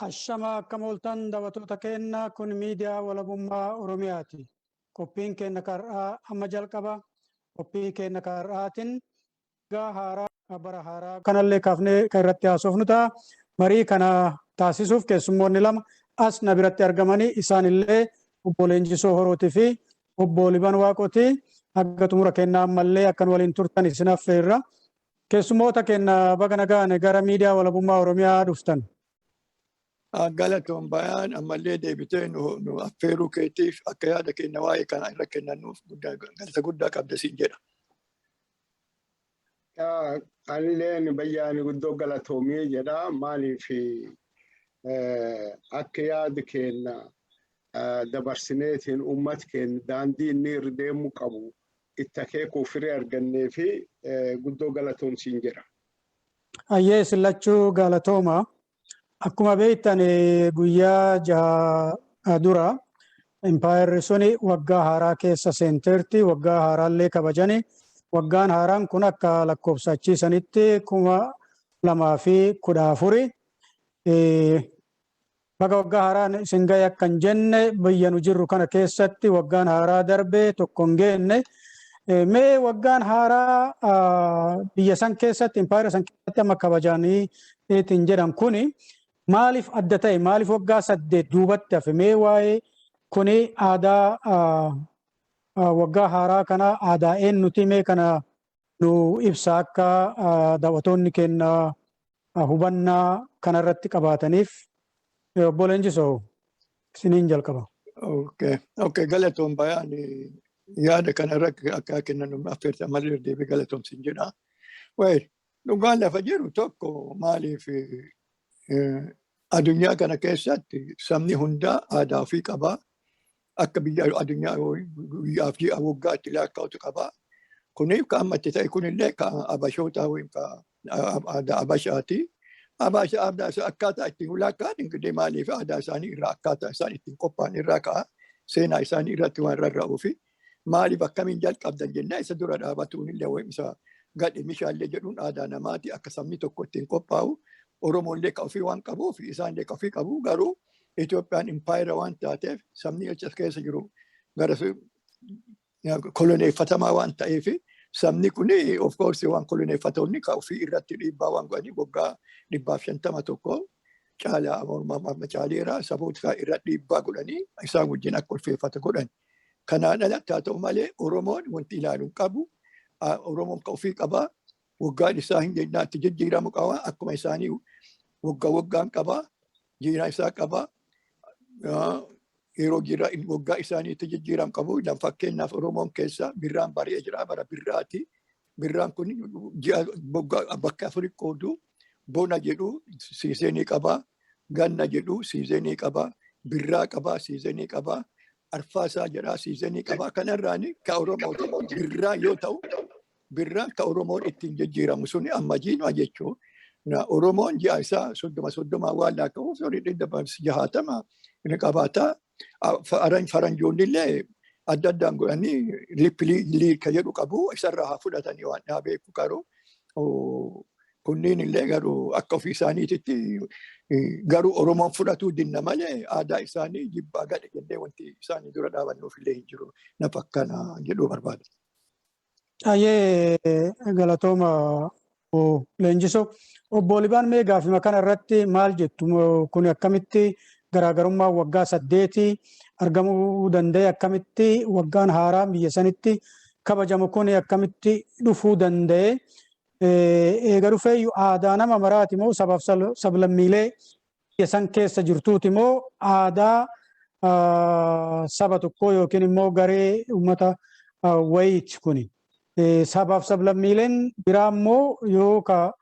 Ashama, akkam ooltan daawwattoota keenya? Kun miidiyaa Walabummaa Oromiyaati. Qophiin keenya har'aa amma jalqaba. Qophii keenya har'aatiin waggaa haaraa, bara haaraa kanallee kaafnee kan irratti haasofnu ta'a. Marii kana taasisuuf keessummoonni lama as na biratti argamanii, isaanillee obbo Leenjisoo Horootii fi obbo Liban Waaqooti. Hanga xumura kennaa ammallee akkan waliin turtan isin affeerra. Keessummoota keenya, baga nagaan gara miidiyaa Walabummaa Oromiyaa dhuftan. Galatoon bayaan, ammallee deebitee nu affeeruu keetiif, akka yaada keenya waa'ee kana irra kennannuuf galata guddaa qabda siin jedha. Anilleen bayyaan guddoo galatoomii jedha. Maaliif, akka yaada keenya dabarsineetiin uummata keenya daandii inni irra deemuu qabu itti akeekuuf firii argannee fi guddoo galatoomsiin jedha. Ayyee, isin lachuu galatooma. Akkuma beektan, guyyaa 6 dura impaayerri suni waggaa haaraa keessa seenteerti. Waggaa haaraallee kabajani. Waggaan haaraan kun akka lakkoofsachiisanitti 2014. Baga waggaa haaraan isin gahe akkan jenne, biyya nu jirru kana keessatti waggaan haaraa darbee tokko hin geenne. Mee waggaan haaraa biyya san keessatti, impaayera san keessatti amma kabajanii ittiin jedhan kuni maaliif adda ta'e? Maaliif waggaa 8 duubatti hafe? Mee waa'ee kuni, aadaa waggaa haaraa kana, aadaa eenyuti? Mee kana nu ibsa, akka daawwattoonni keenya hubannaa kanarratti qabaataniif. Obbo Leenjisoo, isiniin jalqaba. Okay, galatoon bayaan, yaada kanarra akka kennan affeerta malee deebii galatoomsin jedha. Well, dhugaan lafa jiru tokko, maaliif, addunyaa kana keessatti sabni hundaa aadaa ofii qabaa. Akka biyya addunyaa guyyaaf ji'a waggaa itti lakkaa'utu qabaa. Kuniif ka amma itti ta'e kunillee ka abashoota, ka aadaa abashaati. Abasha aadaa akkaataa ittiin lakkaa'an ingilee, maaliif, aadaa isaanii irraa, akkaataa isaan ittiin qophaa'an irraa ka'a. Seenaa isaanii irratti waan rarra'uu fi maaliif akkamiin jalqabdan jennee isa dura dhaabatuun illee isa gadhe mishaallee jedhuun aadaa namaati, akka sabni tokko ittiin qophaa'u. Oromoollee ka ofii waan qabuuf, isaanillee ka ofii qabu, garuu Itoophiyaan impaayera waan taateef, sabni achi keessa jiru gara koloneeffatamaa waan ta'eef, sabni kun of course waan koloneeffatoonni ka ofii irratti dhiibbaa waan godhanii, waggaa 151 caalaa caaleera saboota irratti dhiibbaa godhanii isaan wajjin akka ulfeeffata godhan. Kanaan alatti, haa ta'u malee, Oromoon wanti ilaalu hin qabu. Oromoon ka ofii qabaa. Waggaan isaa hin jennaatti jijjiiramu qaba. Akkuma isaanii waggaa waggaan qabaa. Jiraa isaa qabaa. Yeroo jira waggaa isaaniitti jijjiiramu qabu. Fakkeenyaaf, Oromoon keessa birraan bari'ee jira, bara birraati. Birraan kun ji'a bakka afuri qoodu. Bona jedhu season qabaa. Ganna jedhu season qabaa. Birraa qabaa, season qabaa. Arfaasaa jedhaa, season qabaa. Kanarraani ka Oromooti birraa yoo ta'u, birraan ka Oromoon ittiin jijjiiramu suni amma jiinuma jechuun. Oromoon ji'a isaa 30 30 waan lakkaa'uuf, horii 660 ni qabaata. Faranjoonni illee adda addaan godhanii leap year ka jedhu qabu, isarraa haa fudhatanii waan dhaabeeku, garuu kunniin illee garuu akka ofii isaaniititti garuu Oromoon fudhatuu dinna malee, aadaa isaanii jibbaa gadhe jennee wanti isaanii dura dhaabannuuf illee hin jiru, nafa akkana jedhuu barbaada. Baay'ee galatooma, Leenjisoo. Obbo Libaan, mee gaafima kana irratti maal jettu? Kun akkamitti garaagarummaa waggaa 8 argamuu danda'e? Akkamitti waggaan haaraan biyya sanitti kabajamu kun akkamitti dhufuu danda'e? Eega dhufeeyyuu aadaa nama maraati moo sabaaf sablammiilee biyya san keessa jirtuuti moo aadaa saba tokkoo yookiin immoo garee uummata wayiiti kuni? Sabaaf sablammiileen biraa immoo yoo ka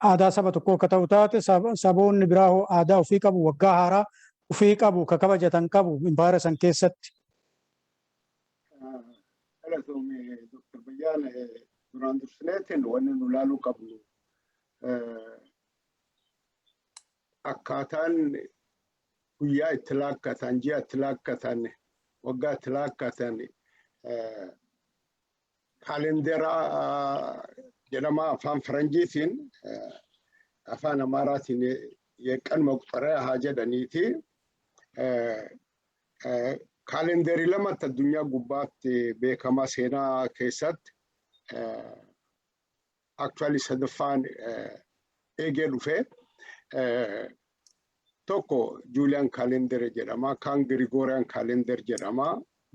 aadaa saba tokkoo akka ta'u taate, saboonni biraa hoo aadaa ofii qabu, waggaa haaraa ofii qabu, ka kabajatan qabu impaayera san keessatti? Galatoome, Dr. Bayyaan. Duraan dursineetiin wanni nu ilaaluu qabnu, akkaataan guyyaa itti laakkatan, ji'a itti laakkatan, waggaa itti laakkatan kaalenderaa jedhama afaan Faranjiitiin, afaan Amaaraatiin. የቀን መቁጠሪያ haa jedhaniiti kaalendarii lamatti addunyaa gubbaatti beekamaa seenaa keessatti, actually sadaffaan eegee dhufe. Tokko Julian calendar jedhama, kaan Gregorian calendar jedhama.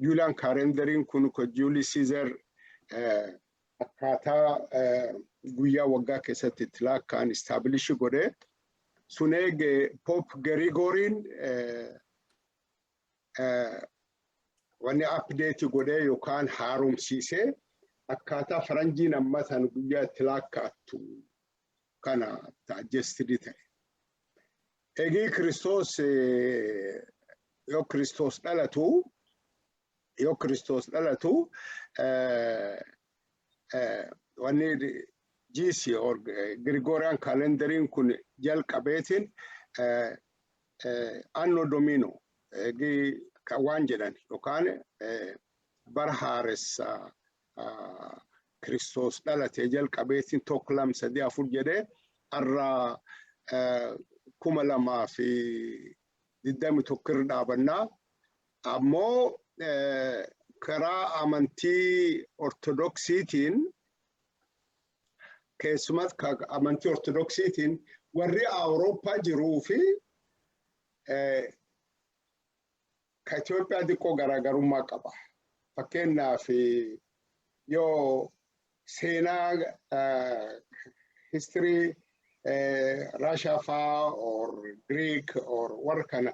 Julian calendariin kun ko Julius Caesar akkaataa guyyaa waggaa keessatti itti lakkaa'an establish godhe. Sun eege Pope Gregoriin wanni update godhee yookaan haaromsiisee akkaataa faranjiin amma san guyyaa itti lakkaa'attu kana adjusted ta'e. Egii Kiristoos, yoo Kiristoos dhalatu wanni GC or Gregorian calendariin kun jalqabeetiin Anno Domini egii waan jedhan yookaan bara haaressa Kiristoos dhalate jalqabeetiin tokko, lama, sadii, afur jedhee har'a 2021 irra dhaabannaa. Ammoo karaa amantii Ortodoksiitiin, keessumas amantii Ortodoksiitiin, warri Awurooppaa jiruu fi ka Itoophiyaa xiqqoo garaagarummaa qaba. Fakkeenyaaf, yoo seenaa history Raashaa faa or Greek or warra kana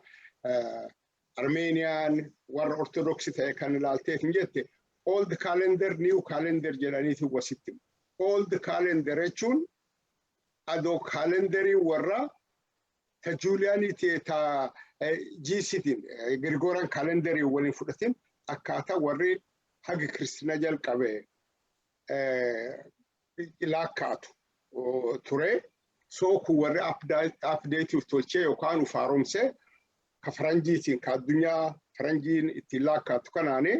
Armenian warra Ortodoksii ta'e kan ilaalteef hin jette, old calendar, new calendar jedhaniiti wasitti. Old calendar jechuun adoo kaalendarii warra ta Julianiiti ta GCtiin Gregorian calendarii waliin fudhatin akkaataa warri haga kiristina jalqabe lakkaatu ture. So kun warri updateiif tolchee yookaan uf haaromsee ka faranjiitiin, ka addunyaa faranjiin ittiin lakkaatu kanaani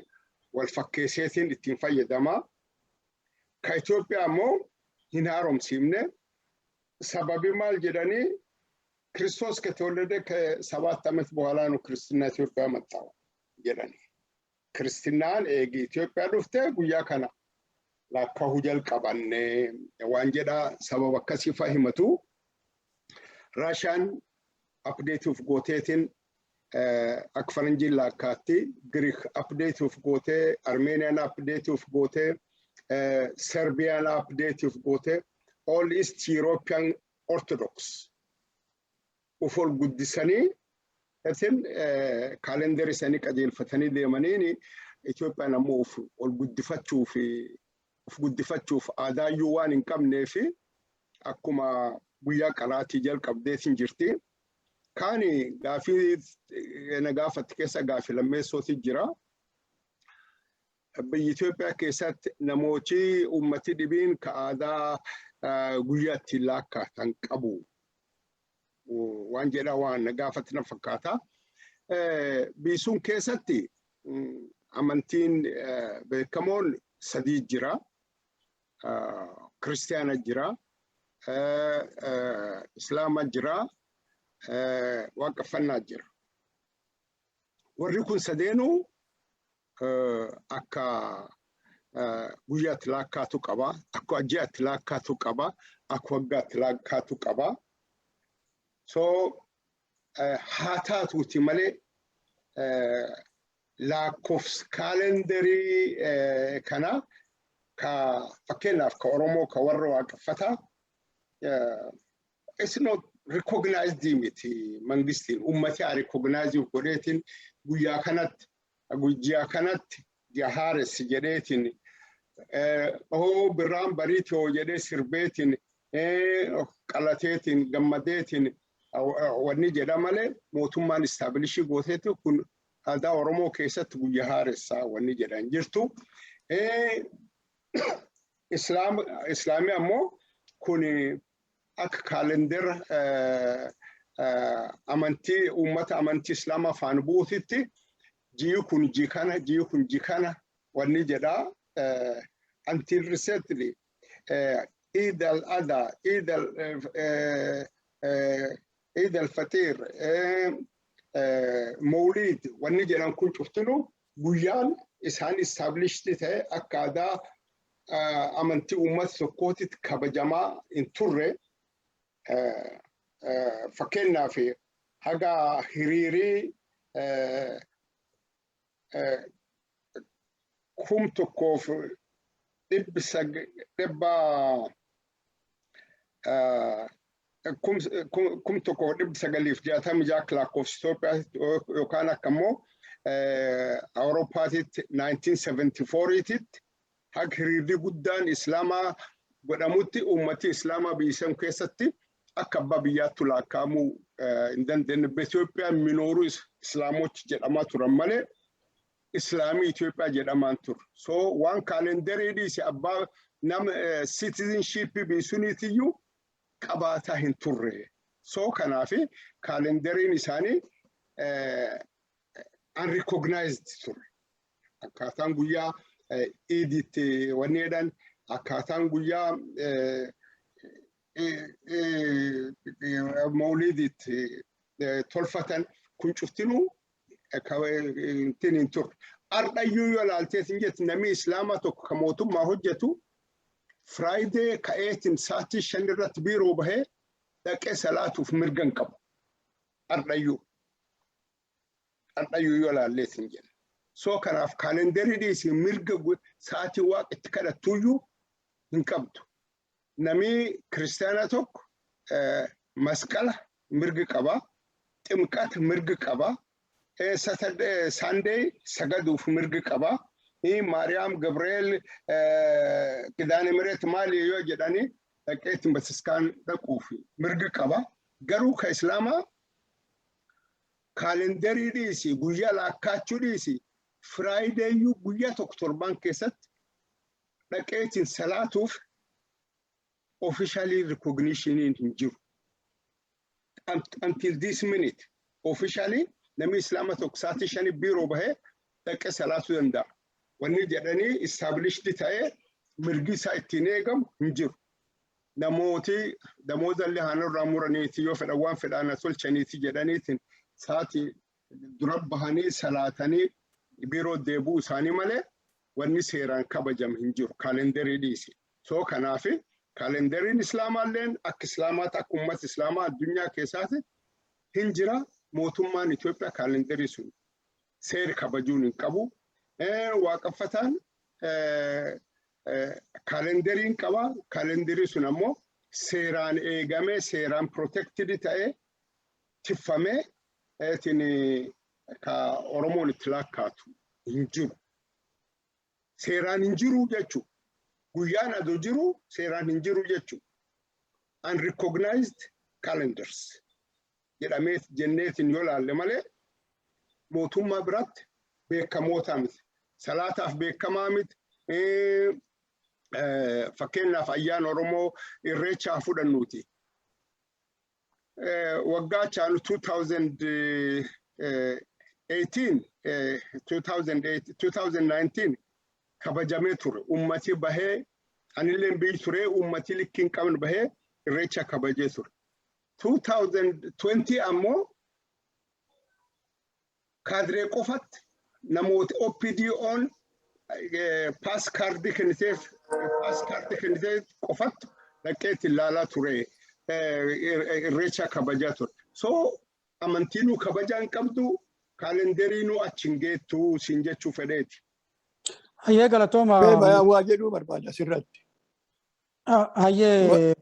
wal fakkeesseetiin ittiin fayyadama. Ka Itoophiyaa immoo hin haaromsiifne. Sababi maal jedhanii, ክርስቶስ ከተወለደ ከ7 ዓመት በኋላ ነው ክርስትና ኢትዮጵያ መጣው jedhani. Kiristinaan eegi Itoophiyaa dhufte guyyaa kana lakkaa'uu jalqabanne waan jedhaa sababa akkasii faa himatu. Raashaan updateuuf gooteetiin akka faranjiin lakkaatti, Giriik updateuuf gootee, Armeeniyaan updateuuf gootee, Serbiyaan updateuuf gootee, all East European Orthodox uf ol guddisanii itin kaalendarii isaanii qajeelfatanii deemaniini. Itoophiyaan ammoo uf ol guddifachuuf, uf guddifachuuf aadaayyuu waan hin qabnee fi akkuma guyyaa qaraatii jalqabdeetiin jirti. Kaani gaafii na gaafatte keessa gaafii lammeessootu jira. Biyya Itoophiyaa keessatti namooti uummati dhibiin ka aadaa guyyaa ittiin lakkaatan qabu waan jedha waan na gaafatti na fakkaata. Biyyi sun keessatti amantiin beekamoon sadii jira. Kiristiyaana jira, Islaama jira, Waaqeffannaa jira. Warri kun sadeenuu akka guyyaatti lakkaatu qaba, akka ji'aatti lakkaatu qaba, akka waggaatti lakkaatu qaba. So haa taatuuti malee lakkoofsa kaalendarii kana ka fakkeenyaaf ka Oromoo, ka warra Waaqeffataa, it's not recognized miti mangistiin. Ummati haa recognize godheetiin guyyaa kanatti, guyyaa kanatti ji'a haaressi jedheetiin, hoo birraan bariitoo jedhee sirbeetiin, qalateetiin, gammadeetiin wanni jedha malee, mootummaan establish gooteetu kun aadaa Oromoo keessatti guyyaa haaressaa wanni jedhan jirtu. Islaamii ammoo kun akka kaalendara amantii uummata amantii Islaamaa faana bu'uutitti ji'i kun ji kana, ji'i kun ji kana wanni jedhaa. Until recently Eid al-Adha, Eid al Eid al-Fatir, Mawlid wanni jedhan kun cuftinu guyyaan isaan established ta'e akka aadaa amantii uummata tokkootitti kabajamaa hin turre. Fakkeenyaaf, haga hiriirii 1966 lakkoofsa Itoophiyaatti yookaan akka immoo Awurooppaatitti 1974tti haga hiriirri guddaan Islaamaa godhamutti uummati Islaamaa biyya san keessatti akka abbaa biyyaatti lakkaa'amuu hin dandeenye. Itoophiyaan የሚኖሩ እስላሞች jedhamaa turan malee Islaamii Itoophiyaa jedhamaan ture. So waan kaalendarii dhiise, abbaa nama citizenship biyya suniitiyyuu qabaataa hin turre. So kanaaf kaalendariin isaanii unrecognized ture. Akkaataan guyyaa iiditti wanni jedhan, akkaataan guyyaa mawliiditti tolfatan kun cuftinuu ittiin hin turre. Ardhayyuu yoo ilaalteetiin jettu, namni Islaamaa tokko kan mootummaa hojjetu Friday ka'eetiin sa'aatii 5 irratti biiroo bahee dhaqee salaatuuf mirga hin qabu. Ardhayyuu. Ardhayyuu yoo ilaalleetiin jenna. So kanaaf kaalendarii dhiisii, mirga sa'aatii Waaqa itti kadhattuyyuu hin qabdu. Namni kiristaanaa tokko Masqala mirgi qabaa, Ximqata mirgi qabaa, Sunday sagaduuf mirgi qabaa. Maariyaam, Gabri'eel, Kidaane Mireet maali yoo jedhanii dhaqeetti bataskaan dhaquuf mirgi qaba. Garuu ka Islaamaa kaalendarii dhiisi, guyyaa laakkaachuu dhiisi, Fridayyuu guyyaa tokko torban keessatti dhaqeetiin salaatuuf officially recognition hin jiru. Until this minute, officially namni Islaama tokko sa'aatii 5 biiroo bahee dhaqee salaatuu danda'a. Wanni jedhanii established ta'ee mirgi isaa ittiin eegamu hin jiru. Namooti damoozallee haanarraa muraniiti yoo fedhan waan fedhaan tolchaniiti jedhaniitiin sa'aatii dura bahanii salaatanii biiroo deebi'uu isaanii malee wanni seeraan kabajame hin jiru, kaalendarii dhiisi. So kanaaf kaalendariin Islaamaalleen akka Islaamaatti, akka uummata Islaamaa addunyaa keessaati hin jira. Mootummaan Itoophiyaa kaalendarii sun seera kabajuun hin qabu. Waaqeffataan kaalendariin qaba. Kaalendarii sun ammoo seeraan eegamee, seeraan protected ta'ee, tiffamee ka Oromoon itti lakkaatu hin jiru. Seeraan hin jiru jechuudha. Guyyaan adoo jiru seeraan hin jiru jechuudha. Unrecognized calendars jedhamee jenneetiin yoo laalle malee mootummaa biratti beekamoota miti. Salaataaf beekamaa miti. Fakkeenyaaf, ayyaana Oromoo Irreechaa fudhannuuti. Waggaa chaanu 2018, 2019 kabajamee ture. Ummati bahee, anillee biyyi ture, ummati likki hin qabne bahee Irreecha kabajee ture. 2020 ammoo kaadiree qofatti, namoota OPDO'n pass kaardii kenniteef, pass kaardii kenniteef qofatti dhaqeetti ilaalaa ture, Irreecha kabajaa ture. So amantiinuu kabajaa hin qabdu, kaalenderiinuu achi hin geettu siin jechuu fedheeti. Hayyee, galatooma. Waa jedhuu barbaada asirratti. Hayyee,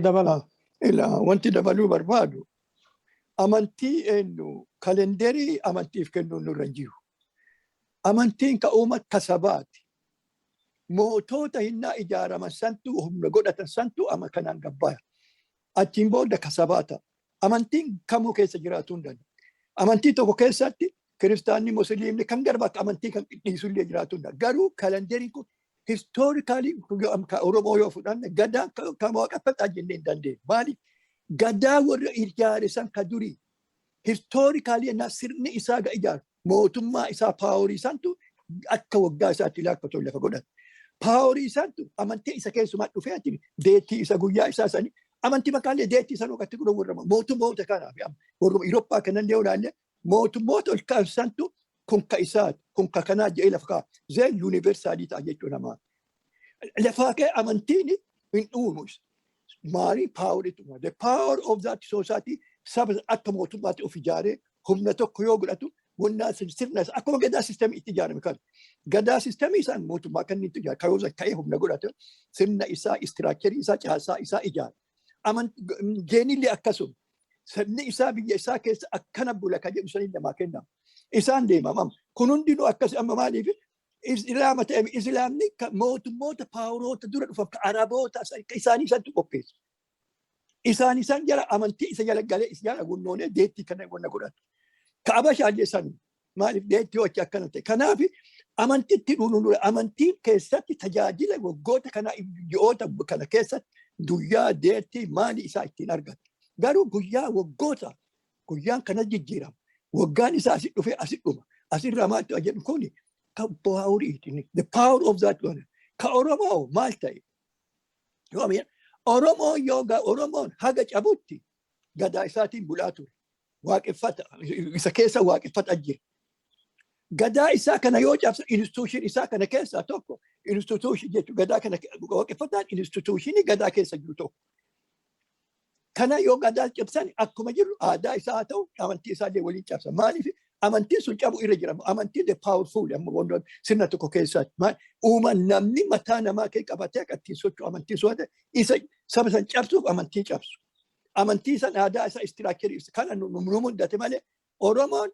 dabala. Wanti dabaluu barbaadu, amantii eenyu kalenderii amantiif kennuun nurra hin jiru. Amantiin ka uummata sabaati. Mootota hinnaa ijaaraman santu, humna godhatan santu ama kanaan gabbaya. Achiin booda ka sabaa ta'a. Amantiin kamuu keessa jiraatuu hin danda'u. Amantii tokko keessatti kiristaanni, musliimni kan gara bakka amantii kan dhiisullee jiraatuu hin danda'u. Garuu kalenderiin kun historically Oromoo yoo fudhanne, Gadaa kan Waaqeffataa jennee hin dandeenyu. Maaliif? Gadaa warra ijaare san ka durii historically ennaa sirni isaa ga ijaaru mootummaa isaa, powerii isaantu akka waggaa isaatti laakkatu lafa godhate. Powerii isaantu amantii isa keessumaa dhufee achi deettii isa guyyaa isaa sanii Amantii makaallee deettii sanuu akkatti godhan warra mootummoota kanaaf warra Irooppaa kanan yoo ilaalle, mootummoota ol ka'ansantu kun ka isaati, kun ka kanaa jedhee lafa kaa'a. Then universal ta'a jechuu namaa. Lafaa ka'e amantiin hin dhuunu. Maali power itti? The power of that society, saba akka mootummaatti of ijaaree humna tokko yoo godhatu, wannaa sirna akkuma gadaa system itti ijaarame kana. Gadaa system isaan mootummaa kan inni itti ijaare kayoo ka'ee humna godhatu, sirna isaa, structure isaa, caasaa isaa ijaare. Geenillee akkasuma. Sabni isaa biyya isaa keessa akkana bula kan jedhu sanii namaa kennama. Isaan deemamam. Kun hundinuu akkas. Amma maaliif Islaama ta'e? Islaamni mootummoota poweroota dura dhufan, ka Araboota isaanii isantu qopheesse. Isaan isaan jala amantii isa jala galee isa jala gunnoonee deettii kana wanna godhatu. Ka Abashaallee sanu maaliif deettii hojii akkana ta'e? Kanaaf amantiitti dhuunuu dura amantiin keessatti tajaajila waggoota kana, ji'oota kana keessatti guyyaa deettii maali isaa ittiin argatu. Garuu guyyaa waggoota guyyaan kana jijjiirama. Waggaan isaa asit dhufee asit dhuma. Asirraa maaltu jedhu kuni ka poweriiti. The power of that one. Ka Oromoo maal ta'e? Yoo Oromoo yoo Oromoon haga cabutti gadaa isaatiin bulaa ture. Waaqeffata isa keessa waaqeffata jira. Gadaa isaa kana yoo cabsa, institution isaa kana keessaa tokko, institution jechuun gadaa kana waaqeffataan institution gadaa keessa jiru tokko. Kana yoo gadaa cabsan, akkuma jiru aadaa isaa haa ta'u, amantii isaa illee waliin cabsa. Maaliif amantiin sun cabu irra jira? Amantiin the powerful amma sirna tokko keessatti. Uuman namni mataa namaa kee qabatee akka ittiin socho'u amantii sun isa saba san cabsuuf amantii cabsu. Amantii san, aadaa isaa, structure kana nu mudate malee Oromoon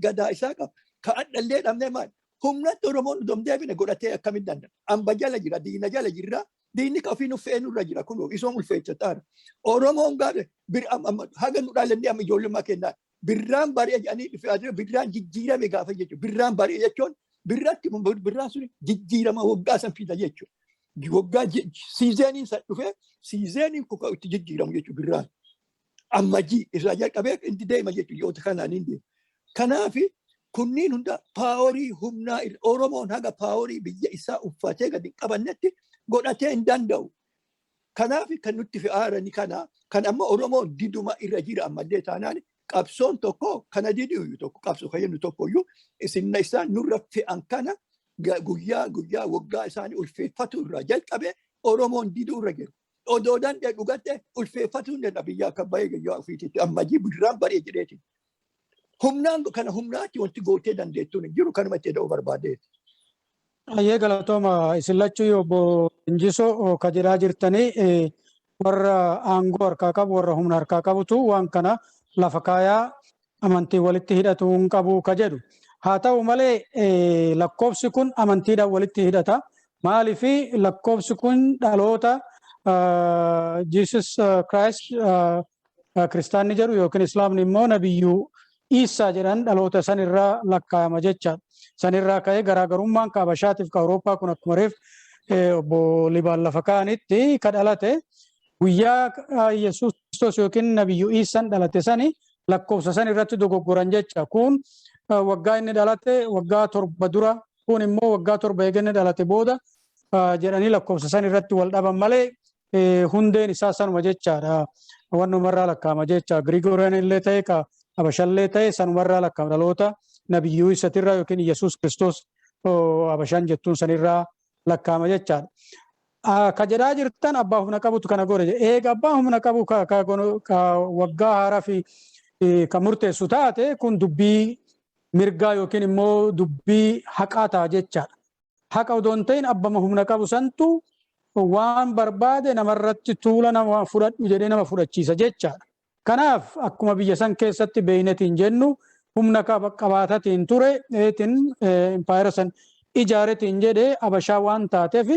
gadaa isaa qaba. Ka adhallee dhabnee maal? Humnatti Oromoon udom deebine godhatee akkamitti danda'a? Amba jala jira, diina jala jirra. Diinni ka ofii nuffee nurra jira kunoo isoon ulfeessa. Oromoon gaafa haga nu dhaalannee amma ijoollummaa kennaa birraan bari'a jedhanii dhufee birraan jijjiirame gaafa jechuudha. Birraan bari'a jechuun birratti birraan sun jijjiirama waggaa san fida jechuudha. Waggaa seasoniin san dhufee seasoniin kun itti jijjiiramu jechuudha birraan. Ammajii isaa jalqabee inni deema jechuudha, yoota kanaan hin deema. Kanaafi kunniin hunda power humnaa Oromoon haga power biyya isaa uffatee gadi hin qabannetti godhatee hin danda'u. Kanaaf kan nutti fe'aarani kana kan amma Oromoon diduma irra jira. Ammallee taanaan qabsoon tokko kana didu tokko, qabsoo kan jennu tokkoyyuu isin isaan nurra fe'an kana guyyaa guyyaa waggaa isaanii ulfeeffatu irraa jalqabe Oromoon diduu irra jiru. Odoo danda'e dhugatte ulfeeffatuu hin danda'a biyya akka bahee guyyaa ofiititti ammajii birraan bari'e jedheeti. Humnaan kana humnaatti wanti gootee dandeettuun hin jiru, kanuma itti da'uu barbaadeeti. Ayyee, galatooma isin lachuu. Obbo Injisoo, ka jedhaa jirtanii warra aangoo harkaa qabu, warra humna harkaa qabutu waan kana lafa kaayaa, amantii walitti hidhatu hin qabu ka jedhu. Haa ta'u malee lakkoofsi kun amantiidhaan walitti hidhata. Maaliif lakkoofsi kun dhaloota Jesus Christ kiristaanni jedhu yookiin Islaamni immoo Nabiyyuu Iisaa jedhan dhaloota sanirraa lakkaa'ama jechaadha. Sanirraa ka'ee garaagarummaan ka Abashaatiif ka Awurooppaa kun akkuma reef obbo Libaan lafa kaa'anitti ka dhalate guyyaa Yesuus Kiristoos yookiin Nabiyyuu Iisaan dhalate sani lakkoofsa san irratti dogoggoran jecha. Kun waggaa inni dhalate waggaa 7 dura, kun immoo waggaa 7 eega inni dhalate booda jedhanii lakkoofsa san irratti wal dhaban malee hundeen isaa sanuma jechaadha. Wannumarraa lakkaa'ama jecha. Girigooriyaan illee ta'e, ka Abashallee ta'e, sanumarraa lakkaa'ama, dhaloota Nabiyyuu Isatirraa yookiin Yesuus Kiristoos Abashaan jettuun sanirraa lakkaa'ama jechaadha. Ka jedhaa jirtan abbaa humna qabutu kana godhe. Eega abbaa humna qabu ka waggaa haaraa fi ka murteessu taate, kun dubbii mirgaa yookiin immoo dubbii haqaa ta'a jechaadha. Haqa odoo hin ta'in abbama humna qabu santu waan barbaade namarratti tuula, nama fudhadhu jedhee nama fudhachiisa jechaadha. Kanaaf akkuma biyya san keessatti beeynetiin jennu humna qabaatatiin ture eetiin impaayera san ijaaretiin jedhee Abashaa waan taateef,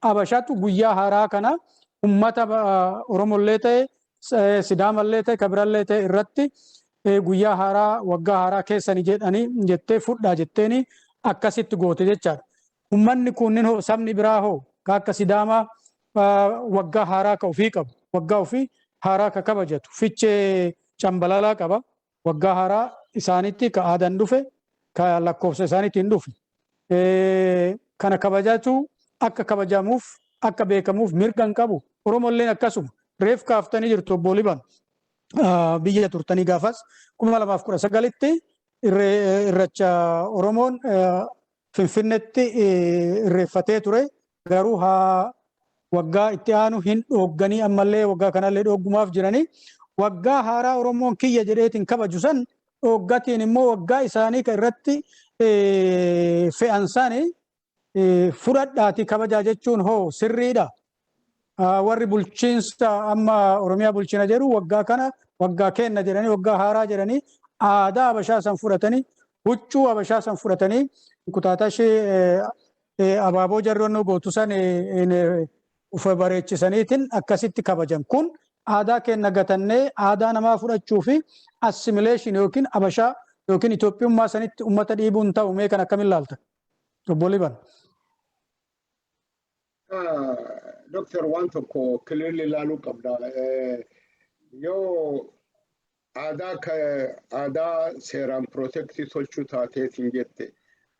Abashaatu guyyaa haaraa kana ummata Oromollee ta'e, Sidaamallee ta'e, Kabirallee ta'e irratti guyyaa haaraa, waggaa haaraa keessani jedhanii jettee fudhaa jetteeni akkasitti goote jechaadha. Ummanni kunniin hoo, sabni biraa hoo, ka akka Sidaamaa waggaa haaraa ka ofii qabu, waggaa ofii haaraa ka kabajatu, Fichee Cambalalaa qaba. Waggaa haaraa isaanitti ka aadaan dhufe, ka lakkoofsa isaaniitiin dhufe. Kana kabajatu akka kabajamuuf, akka beekamuuf mirga hin qabu. Oromolleen akkasuma. Reef kaaftanii jirtu, obbo Liban, biyya turtanii gaafas 2019tti irreecha Oromoon Finfinnetti irreeffatee ture. Garuu haa waggaa itti aanu hin dhoogganii, ammallee waggaa kanallee dhooggumaaf jiranii, waggaa haaraa Oromoon kiyya jedheetiin kabaju san dhooggatiin immoo waggaa isaanii kan irratti fe'an sani fudhadhaati kabajaa jechuun hoo sirriidha? Warri bulchiinsa amma Oromiyaa bulchina jedhu waggaa kana waggaa kenna jedhanii, waggaa haaraa jedhanii, aadaa Habashaa san fudhatanii, huccuu Habashaa san fudhatanii, kutaatashee abaaboo jarroonnoo gootu san ufa bareechisaniitiin akkasitti kabajan. Kun aadaa keenya gatannee aadaa namaa fudhachuu fi assimilation yookiin Habashaa yookiin Itoophiyummaa sanitti uummata dhiibuun ta'u. Mee kan akkamiin laalta? Obbo Liban. Doctor, waan tokko clearly ilaaluu qabda. Yoo aadaa aadaa seeraan protect tolchuu taateetiin jette,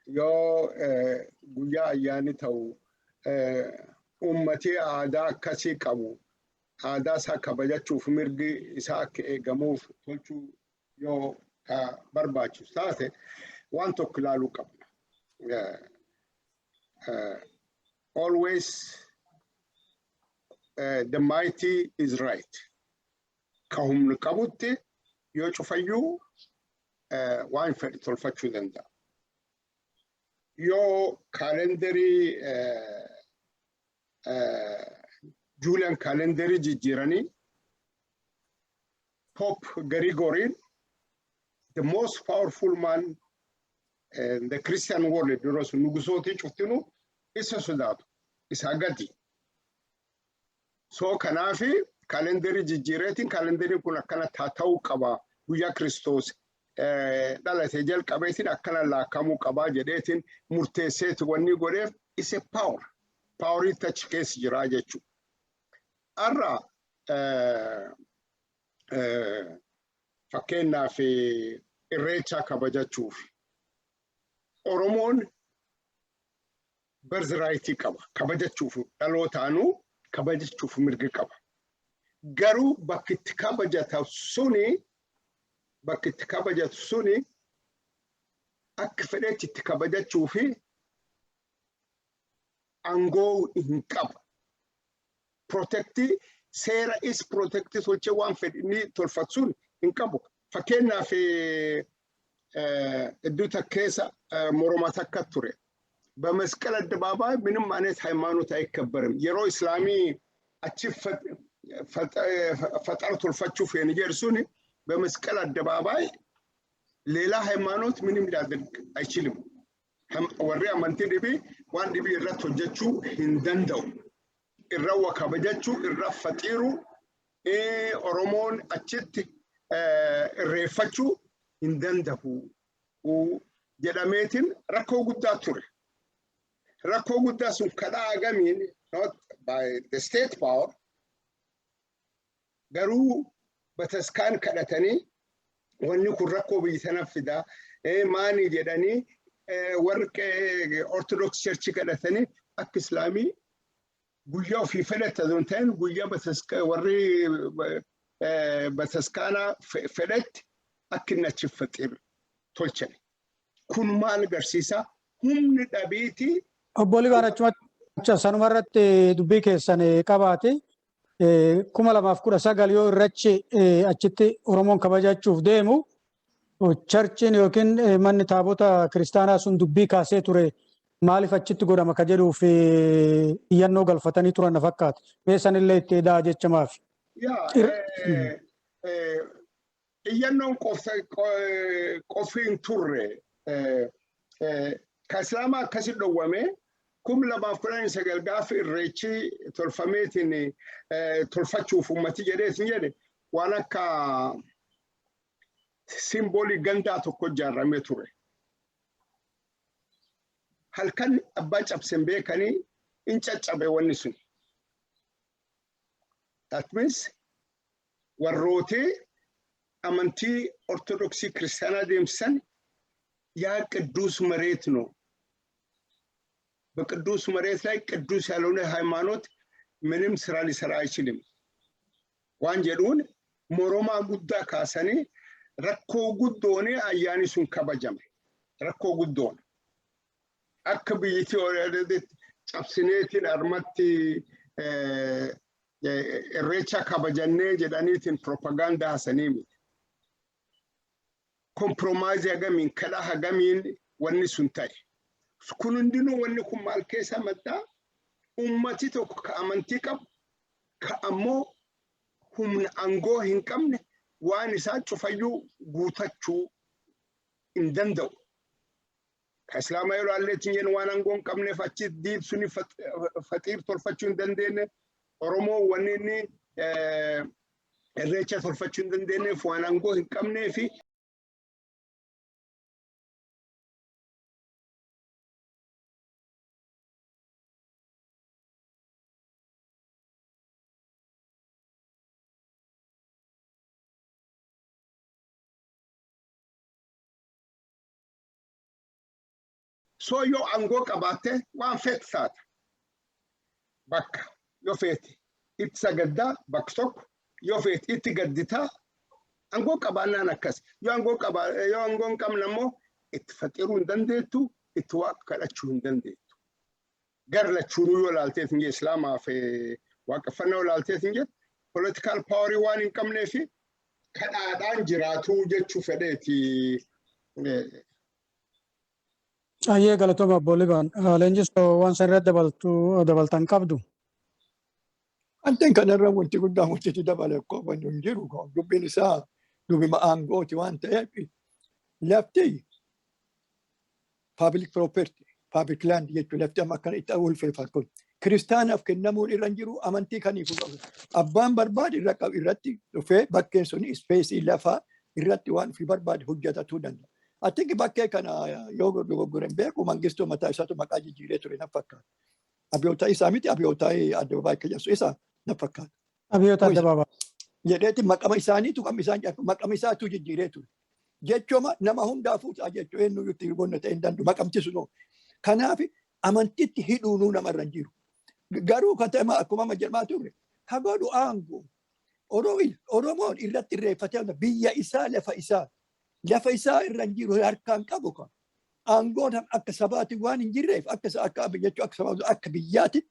yoo guyyaa ayyaanni ta'u uummatee aadaa akkasii qabu aadaa isaa kabajachuuf mirgi isaa akka eegamuuf tolchuu yoo ka barbaachisu taate, waan tokko ilaaluu qabna. Always the mighty is right. Ka humni qabutti yoo cufayyuu waan fedhe tolfachuu danda'a. Yoo kaalendarii Julian kaalendarii jijjiiranii, Pope Gregoriin, the most powerful man in the Christian world, yeroo sun nugusootii cuftinu isa sodaatu, isaa gadi. So kanaafi kaalendarii jijjiireetiin kaalendariin kun akkana ta'uu qaba, guyyaa Kiristoos dhalate jalqabeetiin akkana laakkamuu qabaa jedheetiin murteesseeti wanni godheef isa power. Powerii achi keessa jiraa jechuudha. Har'a fakkeenyaaf irreechaa kabajachuuf Oromoon birthright qaba, kabajachuuf dhalootaanuu kabajachuuf mirga qaba. Garuu bakki itti kabajatu suni akka fedhetti itti kabajachuu fi aangoo hin qabu. Protect seera is protect tolchee waan fedhi tolfatu sun hin qabu. Fakkeenyaaf, iddoo takkeessa moroma takka ture. በመስቀል አደባባይ ምንም አይነት ሃይማኖት አይከበርም። Yeroo islaamii achi ፈጠር tolfachuu feene jedhu suni በመስቀል አደባባይ ሌላ ሃይማኖት ምንም ሊያደርግ አይችልም። Warri amantii dhibii waan dhibii irratti hojjechuu hin danda'u. Irra wa kabajachuu, irra faxiiru, Oromoon achitti irreeffachuu hin danda'u jedhameetiin rakkoo guddaa ture. Rakkoo guddaa sun kadhaa agamiin, not by the state power, garuu bataskaan kadhatanii, wanni kun rakkoo biyya tana fidaa maanii jedhanii, warri Orthodox Church kadhatanii akka islaamii guyyaa ofii fedhate osoo hin ta'in guyyaa warri bataskaanaa fedhetti akka inni achi faxiir tolchan. Kun maal agarsiisa? Humni dhabiitii. Obbo Libaan, achumatti sanuma irratti dubbii keessan qabaate, 2019 yoo irrachi achitti Oromoon kabajachuuf deemu, churchiin yookiin manni taabota kiristaanaa sun dubbii kaasee ture, maaliif achitti godhama ka jedhuuf iyyannoo galfatanii turan na fakkaata. Mee sanillee itti edaa jechamaaf. Yaa, iyyannoon qofti hin turre. Ka islaamaa akkasi dhowwame, 2019 gaafa irreechi tolfameetiin tolfachuuf ummati jedheetiin jedhe, waan akka simboolii gandaa tokko ijaarramee ture. Halkan abbaa cabsen beekanii in caccabe wanni sun. That means warrootee amantii Ortodoksii kiristaanaa deemsisan ያ ቅዱስ መሬት ነው። በቅዱስ መሬት ላይ ቅዱስ ያልሆነ ሃይማኖት ምንም ስራ ሊሰራ አይችልም። Waan jedhuun moromaa guddaa kaasanii rakkoo guddoon ayyaani sun kabajame. Rakkoo guddoon. Akka biyyittii cabsineetiin armatti Irreecha kabajannee jedhaniitiin propagaandaa haasanii miti. Compromise hagamiin, kadhaa hagamiin wanni sun ta'e. Kun hundinuu, wanni kun maal keessa maddaa? Ummati tokko ka amantii qabu, ka ammoo humna aangoo hin qabne, waan isaa cufayyuu guutachuu hin danda'u. Ka Islaamaa yoo ilaalleetiin jennu, waan aangoo hin qabneef achi diin suni faxiir tolfachuu hin dandeenye. Oromoo wanni inni Irreecha tolfachuu hin dandeenyeef waan aangoo hin qabnee fi so yoo aangoo qabaatte waan feete taata. Bakka yoo feete itti sagaddaa, bakka tokko yoo feete itti gadditaa, aangoo qabaannaan akkas. Yoo aangoo qabaa, yoo aangoo hin qabne ammoo itti faxiruu hin dandeettu, itti Waaqa kadhachuu hin dandeettu. Gar lachuunuu yoo ilaalteet hin Islaamaa fi Waaqeffannaa yoo ilaalteet hin jettu, political power waan hin qabnee fi kadhaadhaan jiraatuu jechuu fedheeti. Ayyee, galatooma Obbo Libaan. Leenjisoo, waan san irratti dabaltu dabaltan qabdu. Wanti kanarra wanti guddaan wanti itti dabale wanti hin jiru. Dubbiin isaa dubbima aangooti waan ta'eef, lafti public property, public land jechuun lafti amma akkana itti ulfeeffatu kun kiristaanaaf kennamuun irra hin jiru, amantii kaniifuu qabu. Abbaan barbaade irra irratti dhufee bakkeen sun space lafaa irratti waan ofii barbaade hojjetatuu danda'a. Ati bakkee kana yoo dogoggore hin beeku, Mangistuu mataa isaatu maqaa jijjiiree ture na fakkaata. Abiyootaa isaa miti, Abiyootaa Addabaabaa akka jedhu isa na fakkaata. Abiyoota Addabaabaa. Jedheeti maqama isaaniitu kan isaan maqama isaatu jijjiiree ture. Jechooma nama hundaafuu ta'a jechuu eenyu itti gonna ta'e hin danda'u maqamti sunoo. Kanaaf amantitti hidhuunuu namarra hin jiru. Garuu kan ta'e akkuma amma jedhamaa turre ka godhu aangoo. Oromoon irratti irreeffatee biyya isaa, lafa isaa irra hin jiru, harkaan qabu kan. Aangoon akka sabaati waan hin jirreef, akka akka jechuu akka sabaa, akka biyyaatti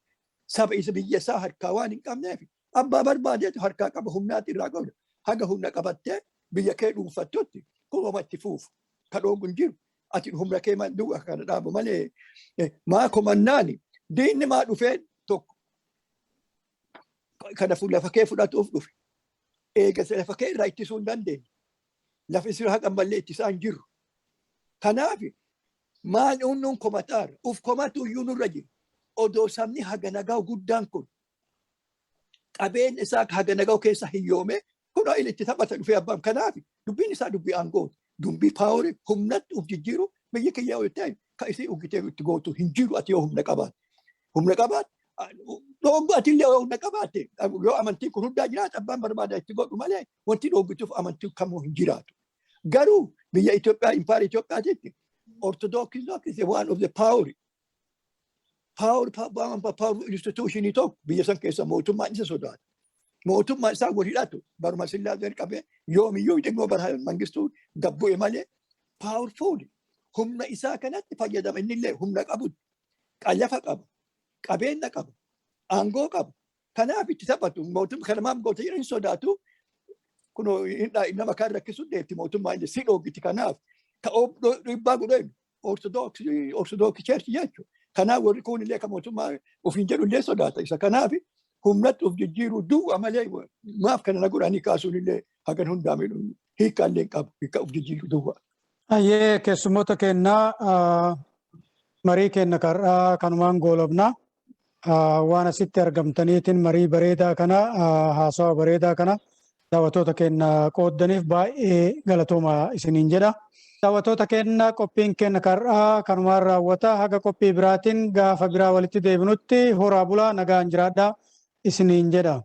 saba isa biyya isaa harkaa waan hin qabneef, abbaa barbaadeetu harkaa qaba, humnaatti irraa godha. Haga humna qabattee biyya kee dhuunfattutti kunuma itti fuufu. Ka dhoogu hin jiru. Ati humna kee duwwaa kana dhaabu malee maa komannaani diinni maa dhufee tokko kana lafa kee fudhatuuf dhufe. Eega lafa kee irraa ittisuu hin dandeenye. Lafa isin haqa mallee ittisaa hin jiru. Kanaaf maal nuun komataara? Uf komatu iyyuu nurra jiru. Odoo sabni haga nagaa guddaan kun qabeenya isaa haga nagaa keessa hiyyoome kunoo inni itti taphata dhufee abbaan. Kanaaf dubbiin isaa dubbii aangooti. Dubbii power, humnatti uf jijjiiru. Biyya kiyya yoo ta'e ka isii uggitee itti gootu hin jiru ati yoo humna qabaatte. Humna qabaatte dhooggu, ati illee yoo humna qabaatte, yoo amantiin kun hundaa jiraate, abbaan barbaada itti godhu malee wanti dhoggituuf amantii kamuu hin jiraatu. Garuu biyya Itoophiyaa, impaayera Itoophiyaatitti Orthodox is one of the power institutionii tokko biyya san keessa mootummaan isa sodaata. Mootummaan isaa wal hidhatu baruma Sillaaseen qabee yoomiyyuu xiqqoo bara Mangistuu gabbu'e malee powerful humna isaa kanatti fayyadama. Innillee humna qabu, lafa qaba, qabeenya qaba, aangoo qaba. Kanaaf itti taphatu. Mootummaa kana maam goota jedhan sodaatu. Kun nama kaan rakkisuu deetti, mootummaa illee si dhoogiti. Kanaaf ka dhiibbaa godhu Orthodox Church jechuudha. Kanaaf warri kun illee kan mootummaa ofiin jedhu illee sodaata isa. Kanaaf humnatti of jijjiiruu duwwaa malee maaf kana na godhanii kaasuun illee hagan hundaa miidhu hiikkaa illee hin qabu, hiikkaa of jijjiiruu duwwaa. Ayyee, keessummoota kennaa, marii kenna karraa kanumaan goolabna. Waan asitti argamtaniitiin marii bareedaa kana, haasawa bareedaa kana daawwattoota keenya qooddaniif baay'ee galatooma isiniin jedha. Daawwattoota keenya, qophiin keenya karraa kanumaan raawwata. Haga qophii biraatiin gaafa biraa walitti deebinutti horaa bulaa, nagaan jiraadhaa isiniin jedha.